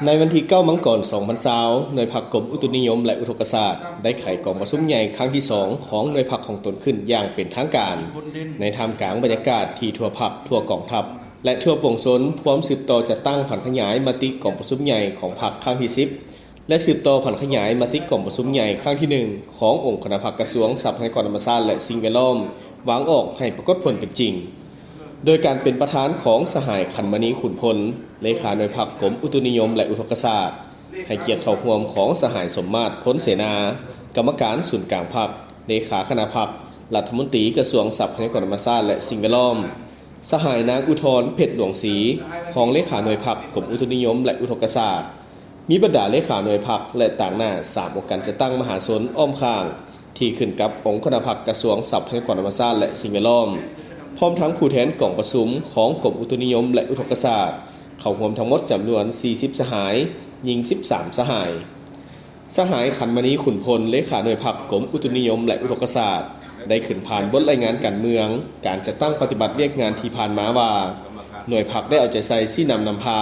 ໃນວັນທີເກົ້າ ມັງກອນ ສອງພັນຊາວ ໜ່ວຍພັກກົມອຸຕຸນິຍົມ ແລະ ອຸທົກກະສາດ ໄດ້ໄຂກອງປະຊຸມໃຫຍ່ຄັ້ງທີສອງ ຂອງໜ່ວຍພັກຂອງຕົນຂຶ້ນຢ່າງເປັນທາງການ ໃນທ່າມກາງບັນຍາກາດທີ່ທົ່ວພັກ, ທົ່ວກອງທັບ ແລະ ທົ່ວປວງຊົນ ພວມສືບຕໍ່ຈັດຕັ້ງຜັນຂະຫຍາຍມະຕິກອງປະຊຸມໃຫຍ່ຂອງພັກຄັ້ງທີສິບ ແລະ ສືບຕໍ່ຜັນຂະຫຍາຍມະຕິກອງປະຊຸມໃຫຍ່ຄັ້ງທີໜຶ່ງ ຂອງອົງຄະນະພັກກະຊວງຊັບພະຍາກອນທຳມະຊາດ ແລະ ສິ່ງແວດລ້ອມ ວາງອອກໃຫ້ປາກົດຜົນເປັນຈິງ. ໂດຍການເປັນປະທານຂອງສະຫາຍ ຂັນມະນີ ຂຸນພົນ ເລຂາໜ່ວຍພັກກົມອຸຕຸນິຍົມ ແລະ ອຸທົກກະສາດ, ໃຫ້ກຽດເຂົ້າຮ່ວມຂອງສະຫາຍ ສົມມາດ ພົນເສນາ ກຳມະການສູນກາງພັກ, ເລຂາຄະນະພັກ, ລັດຖະມົນຕີກະຊວງຊັບພະຍາກອນທຳມະຊາດ ແລະ ສິ່ງແວດລ້ອມ, ສະຫາຍ ນາງ ອຸທອນ ເພັດຫຼວງສີ ຮອງເລຂາໜ່ວຍພັກກົມອຸຕຸນິຍົມ ແລະ ອຸທົກກະສາດ. ມີບັນດາເລຂາໜ່ວຍພັກ ແລະ ຕາງໜ້າສາມອົງການຈັດຕັ້ງມະຫາຊົນອ້ອມຂ້າງ ທີ່ຂຶ້ນກັບອົງຄະນະພັກກະຊວງຊັບພະຍາກອນທຳມະຊາດ ແລະ ສິ່ງແວດລ້ອມ, ພ້ອມທັງຜູ້ແທນກອງປະຊຸມຂອງກົມອຸຕຸນິຍົມ ແລະ ອຸທົກກະສາດ ເຂົ້າຮ່ວມທັງໝົດຈຳນວນສີ່ສິບສະຫາຍ, ຍິງສິບສາມສະຫາຍ. ສະຫາຍ ຂັນມະນີ ຂຸນພົນ ເລຂາໜ່ວຍພັກກົມອຸຕຸນິຍົມ ແລະ ອຸທົກກະສາດ ໄດ້ຂຶ້ນຜ່ານບົດລາຍງານການເມືອງ, ການຈັດຕັ້ງປະຕິບັດວຽກງານທີ່ຜ່ານມາວ່າ ໜ່ວຍພັກໄດ້ເອົາໃຈໃສ່ຊີ້ນຳນຳພາ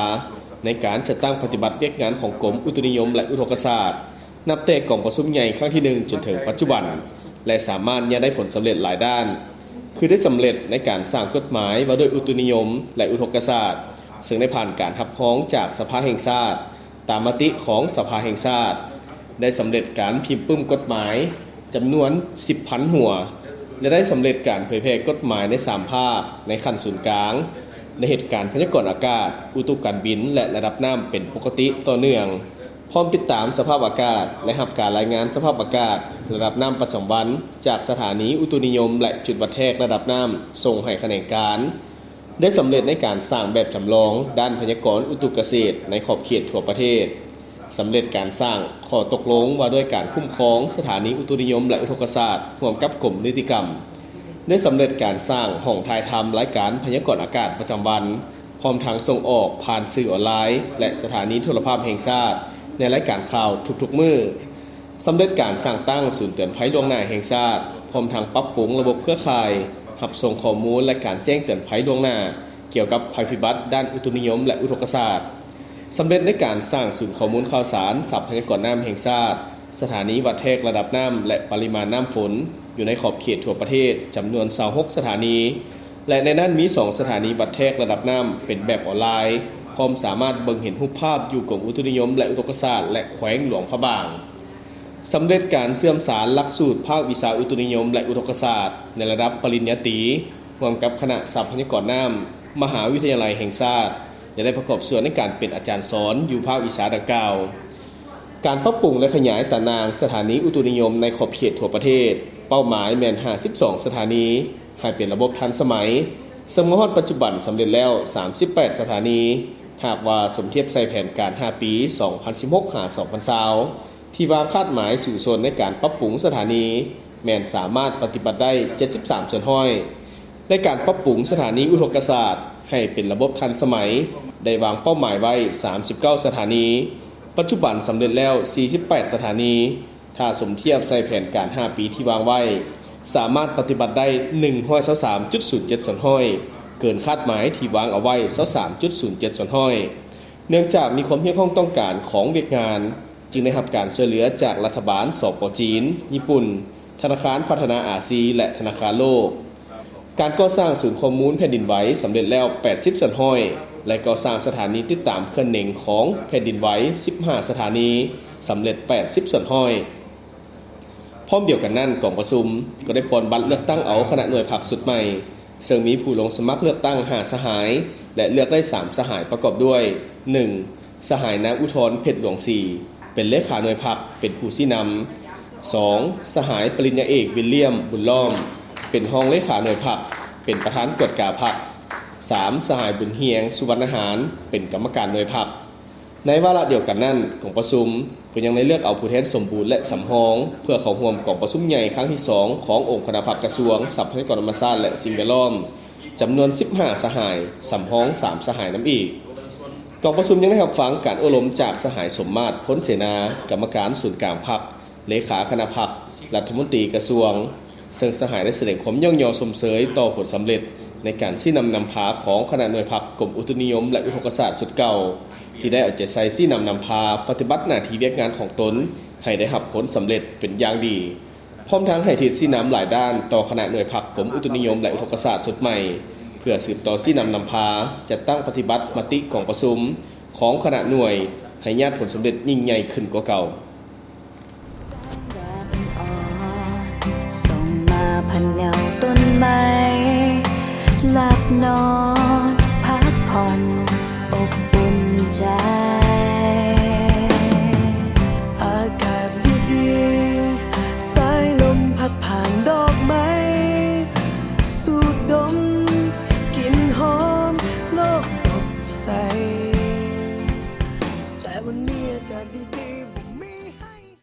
ໃນການຈັດຕັ້ງປະຕິບັດວຽກງານຂອງກົມອຸຕຸນິຍົມ ແລະ ອຸທົກກະສາດ ນັບແຕ່ກອງປະຊຸມໃຫຍ່ຄັ້ງທີໜຶ່ງ ຈົນເຖິງປັດຈຸບັນ ແລະ ສາມາດຍາດໄດ້ຜົນສຳເລັດຫຼາຍດ້ານ, ຄືໄດ້ສຳເລັດໃນການສ້າງກົດໝາຍວ່າດ້ວຍອຸຕຸນິຍົມ ແລະ ອຸທົກກະສາດ, ເຊິ່ງໄດ້ຜ່ານການຮັບຮອງຈາກສະພາແຫ່ງຊາດ, ຕາມມະຕິຂອງສະພາແຫ່ງຊາດ, ໄດ້ສຳເລັດການພິມປຶ້ມກົດໝາຍຈຳນວນສິບພັນຫົວ ແລະ ໄດ້ສຳເລັດການເຜີຍແຜ່ກົດໝາຍໃນສາມພາກໃນຂັ້ນສູນກາງ, ໄດ້ເຮັດການພະຍາກອນອາກາດ, ອຸຕຸການບິນ ແລະ ລະດັບນ້ຳເປັນປົກກະຕິຕໍ່ເນື່ອງ, ພ້ອມຕິດຕາມສະພາບອາກາດ ແລະ ຮັບການລາຍງານສະພາບອາກາດ, ລະດັບນ້ຳປະຈຳວັນ ຈາກສະຖານີອຸຕຸນິຍົມ ແລະ ຈຸດວັດແທກລະດັບນ້ຳ ສົ່ງໃຫ້ຂະແໜງການ. ໄດ້ສຳເລັດໃນການສ້າງແບບຈຳລອງດ້ານພະຍາກອນອຸຕຸກະເສດໃນຂອບເຂດທົ່ວປະເທດ, ສຳເລັດການສ້າງຂໍ້ຕົກລົງວ່າດ້ວຍການຄຸ້ມຄອງສະຖານີອຸຕຸນິຍົມ ແລະ ອຸທົກກະສາດ ຮ່ວມກັບກົມນິຕິກຳ, ໄດ້ສຳເລັດການສ້າງຫ້ອງຖ່າຍທຳລາຍການພະຍາກອນອາກາດປະຈຳວັນ, ພ້ອມທັງສົ່ງອອກຜ່ານສື່ອອນລາຍ ແລະ ສະຖານີໂທລະພາບແຫ່ງຊາດ ໃນລາຍການຂ່າວທຸກໆມື້. ສຳເລັດການສ້າງຕັ້ງສູນເຕືອນໄພລ່ວງໜ້າແຫ່ງຊາດ, ພ້ອມທັງປັບປຸງລະບົບເຄືອຂ່າຍຮັບສົ່ງຂໍ້ມູນ ແລະ ການແຈ້ງເຕືອນໄພລ່ວງໜ້າກ່ຽວກັບໄພພິບັດດ້ານອຸຕຸນິຍົມ ແລະ ອຸທົກກະສາດ. ສຳເລັດໃນການສ້າງສູນຂໍ້ມູນຂ່າວສານຊັບພະຍາກອນນ້ຳແຫ່ງຊາດ, ສະຖານີວັດແທກລະດັບນ້ຳ ແລະ ປະລິມານນ້ຳຝົນ ຢູ່ໃນຂອບເຂດທົ່ວປະເທດ ຈຳນວນຊາວຫົກສະຖານີ. ແລະ ໃນນັ້ນມີສອງສະຖານີວັດແທກລະດັບນ້ຳເປັນແບບອອນລາຍ, ພ້ອມສາມາດເບິ່ງເຫັນຮູບພາບຢູ່ກົມອຸຕຸນິຍົມ ແລະ ອຸທົກກະສາດ ແລະ ແຂວງຫຼວງພະບາງ. ສຳເລັດການເຊື່ອມສານຫຼັກສູດພາກວິຊາອຸຕຸນິຍົມ ແລະ ອຸທົກກະສາດ ໃນລະດັບປະລິນຍາຕີ ຮ່ວມກັບຄະນະຊັບພະຍາກອນນ້ຳ ມະຫາວິທະຍາໄລແຫ່ງຊາດ ແລະ ໄດ້ປະກອບສ່ວນໃນການເປັນອາຈານສອນຢູ່ພາກວິຊາດັ່ງກ່າວ. ການປັບປຸງ ແລະ ຂະຫຍາຍຕາໜ່າງສະຖານີອຸຕຸນິຍົມໃນຂອບເຂດທົ່ວປະເທດ, ເປົ້າໝາຍແມ່ນຫ້າສິບສອງສະຖານີ ໃຫ້ເປັນລະບົບທັນສະໄໝ, ເຊິ່ງມາຮອດປັດຈຸບັນສຳເລັດແລ້ວສາມສິບແປດສະຖານີ, ຫາກວ່າສົມທຽບໃສ່ແຜນການຫ້າປີ ສອງພັນສິບຫົກ ຫາ ສອງພັນຊາວ ທີ່ວາງຄາດໝາຍສູງຊົນໃນການປັບປຸງສະຖານີ ແມ່ນສາມາດປະຕິບັດໄດ້ເຈັດສິບສາມສ່ວນຮ້ອຍ. ໃນການປັບປຸງສະຖານີອຸທົກກະສາດໃຫ້ເປັນລະບົບທັນສະໄໝ ໄດ້ວາງເປົ້າໝາຍໄວ້ສາມສິບເກົ້າສະຖານີ, ປັດຈຸບັນສຳເລັດແລ້ວສີ່ສິບແປດສະຖານີ. ຖ້າສົມທຽບໃສ່ແຜນການຫ້າປີທີ່ວາງໄວ້, ສາມາດປະຕິບັດໄດ້ໜຶ່ງຮ້ອຍຊາວສາມຈຸດສູນເຈັດສ່ວນຮ້ອຍ, ເກີນຄາດໝາຍທີ່ວາງເອົາໄວ້ຊາວສາມຈຸດສູນເຈັດສ່ວນຮ້ອຍ. ເນື່ອງຈາກມີຄວາມຮຽກຮ້ອງຕ້ອງການຂອງວຽກງານ, ຈຶ່ງໄດ້ຮັບການຊ່ວຍເຫຼືອຈາກລັດຖະບານ ສປ ຈີນ, ຍີ່ປຸ່ນ, ທະນາຄານພັດທະນາອາຊີ ແລະ ທະນາຄານໂລກ. ການກໍ່ສ້າງສູນຂໍ້ມູນແຜ່ນດິນໄຫວສຳເລັດແລ້ວແປດສິບສ່ວນຮ້ອຍ ແລະ ກໍ່ສ້າງສະຖານີຕິດຕາມເຄື່ອນເໜັງຂອງແຜ່ນດິນໄຫວສິບຫ້າສະຖານີ ສຳເລັດແປດສິບສ່ວນຮ້ອຍ. ພ້ອມດຽວກັນນັ້ນ, ກອງປະຊຸມກໍໄດ້ປ່ອນບັດເລືອກຕັ້ງເອົາຄະນະໜ່ວຍພັກຊຸດໃໝ່, ເຊິ່ງມີຜູ້ລົງສະໝັກເລືອກຕັ້ງຫ້າສະຫາຍ ແລະ ເລືອກໄດ້ສາມສະຫາຍ ປະກອບດ້ວຍ, ໜຶ່ງ ສະຫາຍ ນາງ ອຸທອນ ເພັດຫຼວງສີ ເປັນເລຂາໜ່ວຍພັກ ເປັນຜູ້ຊີ້ນຳ. ສອງ ສະຫາຍ ປະລິນຍາເອກ ວິນລຽມ ບຸນລ້ອມ ເປັນຮອງເລຂາໜ່ວຍພັກ ເປັນປະທານກວດກາພັກ. ສາມ ສະຫາຍ ບຸນຮຽງ ສຸວັນນະຫານ ເປັນກຳມະການໜ່ວຍພັກ. ໃນວາລະດຽວກັນນັ້ນ, ກອງປະຊຸມກໍຍັງໄດ້ເລືອກເອົາຜູ້ແທນສົມບູນ ແລະ ສຳຮອງ ເພື່ອເຂົ້າຮ່ວມກອງປະຊຸມໃຫຍ່ຄັ້ງທີສອງ ຂອງອົງຄະນະພັກກະຊວງຊັບພະຍາກອນທຳມະຊາດ ແລະ ສິ່ງແວດລ້ອມ ຈຳນວນສິບຫ້າສະຫາຍ, ສຳຮອງສາມສະຫາຍນຳອີກ. ກອງປະຊຸມຍັງໄດ້ຮັບຟັງການໂອ້ລົມຈາກສະຫາຍ ສົມມາດ ພົນເສນາ ກຳມະການສູນກາງພັກ, ເລຂາຄະນະພັກ, ລັດຖະມົນຕີກະຊວງ, ເຊິ່ງສະຫາຍໄດ້ສະແດງຄວາມຍ້ອງຍໍຊົມເຊີຍຕໍ່ຜົນສຳເລັດ ໃນການຊີ້ນຳນຳພາຂອງຄະນະໜ່ວຍພັກກົມອຸຕຸນິຍົມ ແລະ ອຸທົກກະສາດຊຸດເກົ່າ ທີ່ໄດ້ເອົາໃຈໃສ່ຊີ້ນຳນຳພາປະຕິບັດໜ້າທີ່ວຽກງານຂອງຕົນໃຫ້ໄດ້ຮັບຜົນສຳເລັດເປັນຢ່າງດີ, ພ້ອມທັງໃຫ້ທິດຊີ້ນຳຫຼາຍດ້ານຕໍ່ຄະນະໜ່ວຍພັກກົມອຸຕຸນິຍົມ ແລະ ອຸທົກກະສາດຊຸດໃໝ່ ເພື່ອສືບຕໍ່ຊີ້ນຳນຳພາ ຈັດຕັ້ງປະຕິບັດມະຕິກອງປະຊຸມຂອງຄະນະໜ່ວຍ ໃຫ້ຍາດຜົນສຳເລັດຍິ່ງໃຫຍ່ຂຶ້ນກວ່າເກົ່າ. ສ່ອງມາຜ່ານເງົາຕົ້ນໄມ້ ລັບນ້ອ